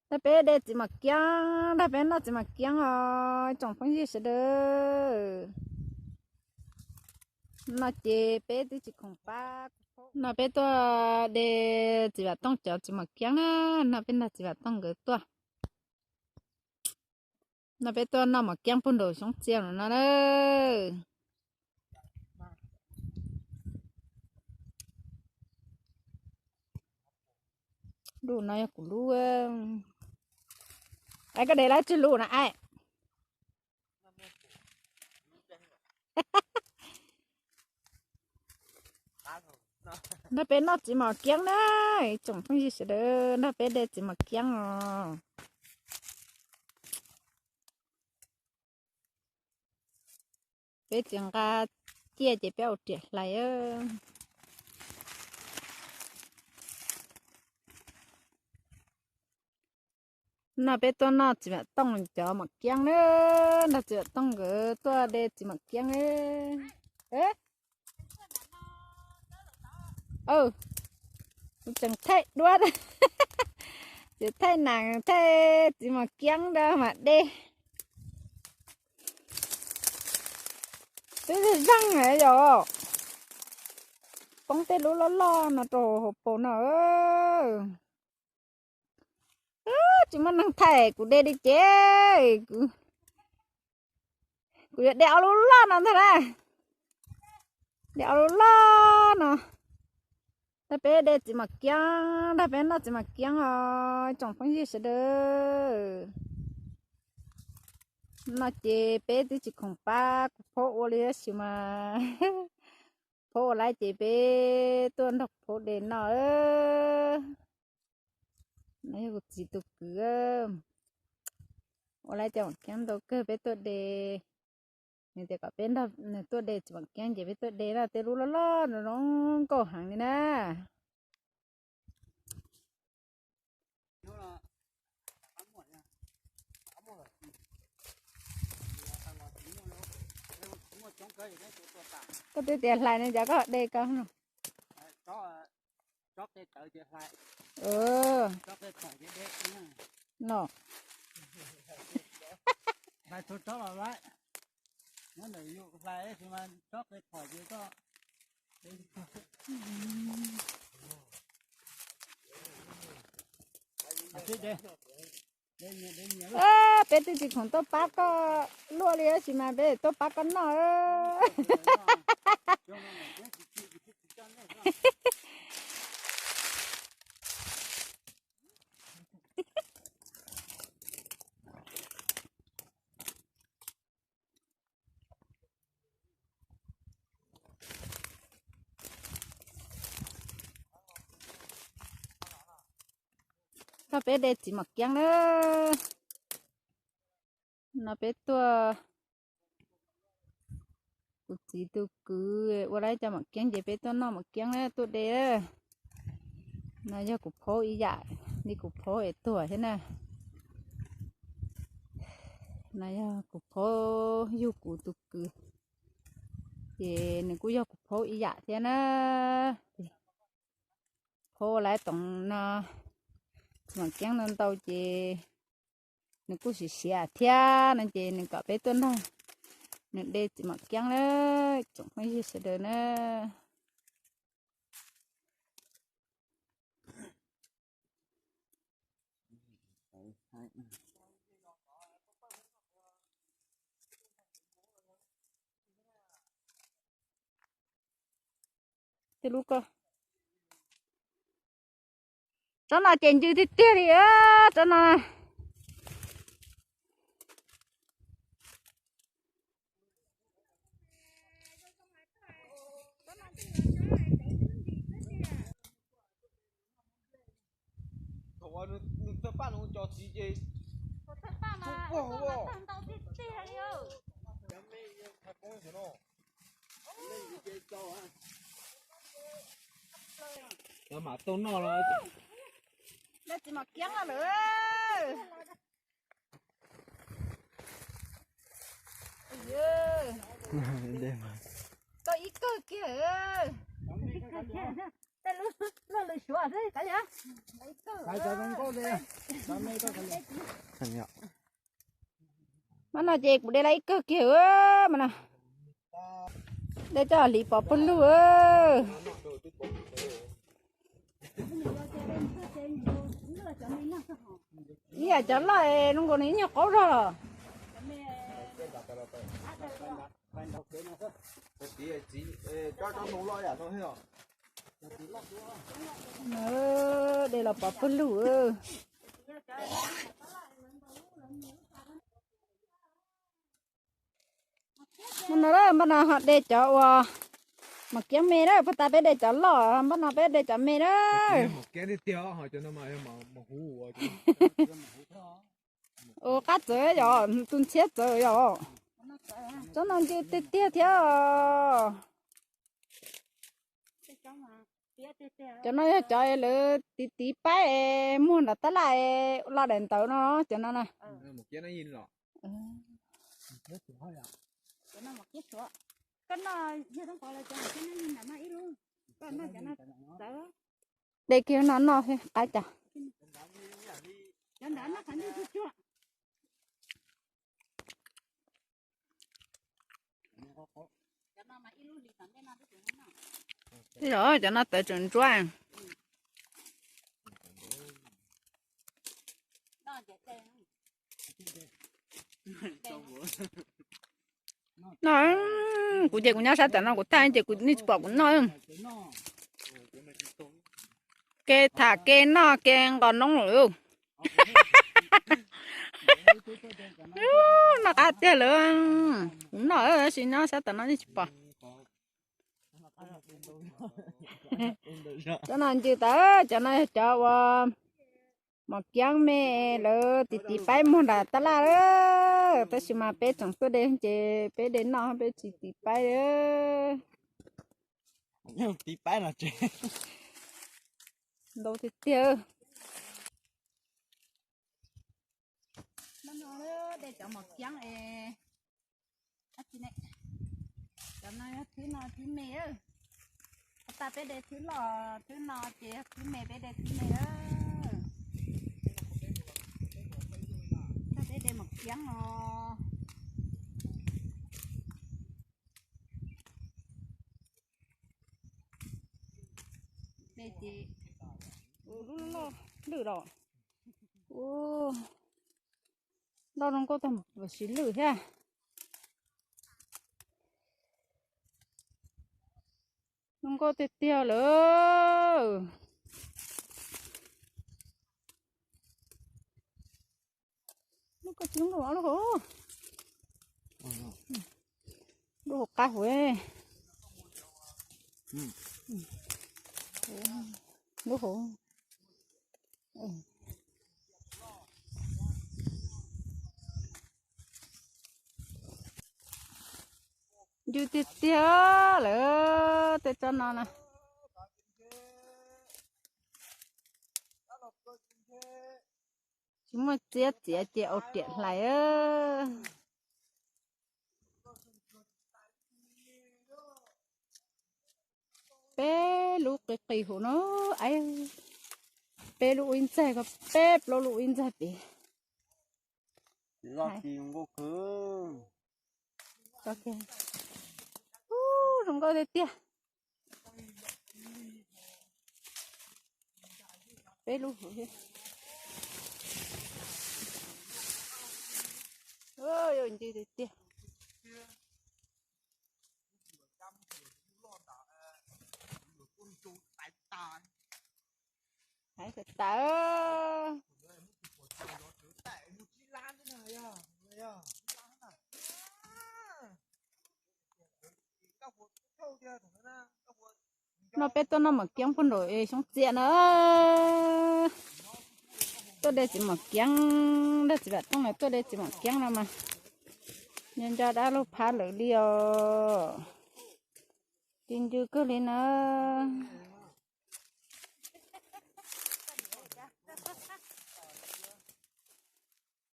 Nrog peb de txiv mam kiab, nrog peb noj txiv mam kiab os tsoom phooj ywg sawv daws. No ces peb twb tsis khoom pab. No peb tuaj de txiv vam tooj cov txiv mam kiab na. No peb nrog txiv vam tooj nkawd tuaj. No peb tuaj noj mam kiab puag nraum xyoob txiag no na. Lub no yog kuv lub. Ai, koj de lawm tsawg lub na ai? Nrog peb noj txiv mam kiab na, tsoom phooj ywg sawv daws, nrog peb de txiv mam kiab os. Peb tsis nqa ciaj ces peb ua riam hlais. No peb tuaj noj txiv mam tooj cov mam kiab na, nrog txiv mam tooj nkawd tuaj de txiv mam kiab. Kuv tseem thaij duab, tseem thaij nas thaij txiv mam kiab ntawd mam de. Twb zeeg yom, poob tej lub loj loj no rau hauv paus no. Tsis muaj neeg thaij kuv de li ces kuv yuav de ob lub loj no ntag na. De ob lub loj no. Nrog peb de txiv mam kiab, nrog peb noj txiv mam kiab os tsoom phooj ywg sawv daws. No ces peb twb tsis khoom pab kuv phaub ua li tab sis mas phaub ua lawm ces peb tuaj nrog kuv phaub de no. No yog kuv txiv tus kwv. Ua lawm cov mam kiab ntau kawg peb tuaj de. Nws tias kom peb nrog nws tuaj de txiv mam kiab ces peb tuaj de na, tej lub loj loj no zoo nkauj heev li na. Koj twb tias hlais ne, cas koj de ko no? No. Peb twb tsis khoom tuaj pab koj luaj li tab sis mas peb tuaj pab koj noj. Nrog peb de txiv mam kiab na. No peb tuaj, kuv txiv tus kwv ua lawm cov mam kiab ces peb tuaj noj mam kiab na, tuaj de. No yog kuv phaub ib yam li kuv phaub es tuag thiab na. No yog kuv phaub yug kuv tus kwv, ces nws kuj yog kuv phaub ib yam thiab na. Phaub ua lawm toov no, txiv mam kiab ntau ntau ces nws kuj siav siav thiab no ces nws kom peb tuaj nrog nws de txiv mam kiab na, tsoom phooj ywg sawv daws na. Tej lub ko, tsob no ces ncw tiag tiag li, tsob no. Cov mam tau noj los. Lawv txiv mam kiab lawm. Koj ib kawg kiag. Mas no ces kuv de lawm ib kawg kiag mas no. De coj hliv pov pawg lug. Ib yam cov loj es zoo nkaus nws ib nyuag qaub zog los. De los pov pawg lug. Npaj no, npaj no ho de cov uas mos kiab me na, puag ta peb de cov loj, npaj no peb de cov me na. Ua qab txawv yom, tus ntxhiab txawv yom. Tsob no ncw tiag tiag thiab. Cov no yog cov lawv tiv tiv paib es muag nram tab laj es los daim ntawv no, cov no na. De kiag no noj thiab qab cas. Los cov no tawv tseem ntsuab. No, kuv ces kuv nyob sab tom no kuv thaij ces kuv nej tsis pom kuv noj. Kev tham kev noj kev nqos noob lawm. Noj qab tiag lawm. Kuv noj tab sis nyob sab tom no nej tsis pom. Cov no ncw tawv, cov no yog cov uas mos kiab me lawv tiv tiv paib muag nram tab laj lawm, tab sis mas peb tseem tuaj de ces peb de noj peb tsis tiv paib. Tiv paib no tsev. Ntau tiag tiag. Npaj no de cov mos kiab es, cov no yog thwb no thwb me. Puag ta peb de thwb loj, thwb no ces yog thwb me, peb de thwb me. Puag ta peb de mos kiab no. De ces lub loj lwj los. Loj zoo nkauj tag, siv lwj thiab. Zoo nkauj tiag tiag lawm. Lub koj tsis zoo nkauj lub hauv, lub hauv qab hauv, lub hauv. Ncw tiag tiag lawm tej tsob no na. Tsis muaj txiab txiav ces au riam hlais. Peb lub qis qis hauv no, peb lub ua ib ntxaig ko, peb plaub lub ua ib ntxaig pem. Zoo nkauj tiag tiag. Peb lub hauv thiab. Ncw tiag tiag. Hais tawv. No peb tuaj noj mom kiab puag nraum xyoob txias na. Tuaj de txiv mom kiab, dab txiv vam tooj na tuaj de txiv mom kiab no mas nco nco dab laug phab lawm li os. Ci ncw kawg li na.